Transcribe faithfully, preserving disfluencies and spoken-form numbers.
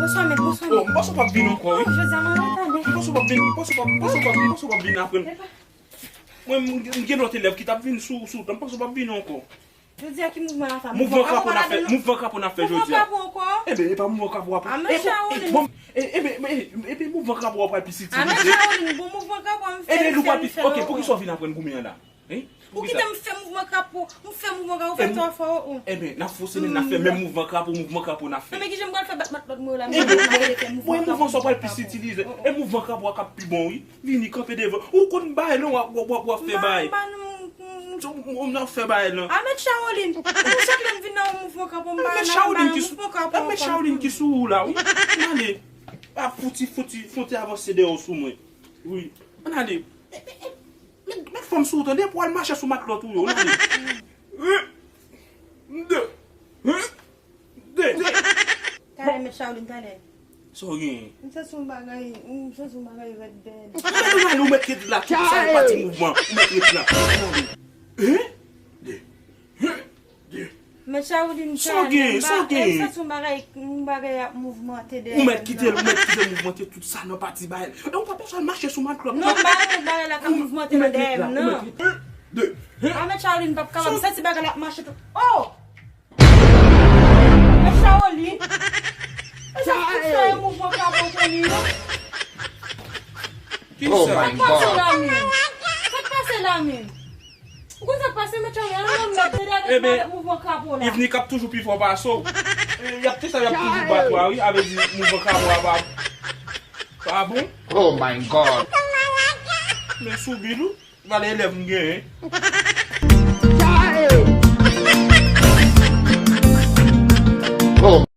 Bonswa, mèt, bonswa, mèt. Oh, m panse w p ap vin ankò, wi. Oh, Jozya, mwen retade. M panse w p ap vin, m panse w p ap, m panse w p ap, m panse w p ap vin apre. Epa. Mwen, m, m gen lòt elèv ki t ap vin sou, sou tan. M panse w p ap vin ankò. Jodi a ki mouvman n ap fè? Mouvman krapo n ap fè, mouvman krapo n ap fè jodi a. Mouvman krapo ankò? Eben, e pa mouvman krapo a. A, men Shaolin. Bon, e, e, e, e, epi mouvman krapo a pral pi sitilize. A, men Shaolin, bon, mouvman krapo a, m fè, m fè, m fè. Ok, poukisa w vin aprann goumen an la? Hein? Ou kite m fè mouvman krapo, m fè mouvman krapo, fè twa fwa, o, o. Eben, n ap fè yon semèn, n ap fè menm mouvman krapo, mouvman krapo n ap fè. A, men kijan m pral fè bat mat lòt mwen yo la, m pral fè mouvman krapo, mouvman krapo. Mwen, mouvman sa pral pi sitilize. E mouvman krapo a k ap pi bon, wi. Vini kanpe devan. Ou konn bay non, w ap, w ap, w ap, w ap fè bay. M pa, m pa, m, m, m, m, m ap fè bay non. A, mèt Shaolin, ou chak lè m vin nan yon mouvman krapo, m pa nan, m pa nan mouvman krapo ankò. Mèt Shaolin ki sou ou la, wi. Ann ale. A, fouti, fouti, fouti avanse dèyè w sou mwen. Wi. Ann ale. Met, met, met fanm sou ou tande, pou al mache sou matlòt ou yo. Ann ale. De. De. Talè, mèt Shaolin, talè. Sa w genyen? M santi yon bagay, m santi yon bagay rèd dèyè. Ou mèt, ou mèt, ou mèt ret la, tout sa, ou pa ti mouvman, ou mèt ret la. Hein? De. Hein? De. Mèt Shaolin, sa w genyen, sa w genyen? M santi yon bagay, yon bagay ap mouvmante dèyè m nan. Ou mèt kite l, ou mèt kite l mouvmante tout sa nan pati ba l. E ou pa bezwen mache sou matlòt. Non, m pa renmen bagay la k ap mouvmante nan dèyè m nan. Ou mèt ret la, ou mèt ret. Un, deux. Hein? A, mèt Shaolin p ap kapab, m santi bagay la ap mache tout. Oh! Mèt Shaolin. E sa, tout sa e mouvman krapo Tony yo. Kisa? Oh my God. Sa k pase la menm? Sa k pase la menm? Ou konn sa k pase, mèt Shaolin? An, non, mèt, tande avèk mwen avèk mouvman krapo la. Yvenik ap toujou pi fò pase w. E, y ap te sa, y ap toujou bat ou a, wi. A vle di mouvman krapo a pa, pa bon. Oh my God. Men soubi l ou. Valè elèv m genyen.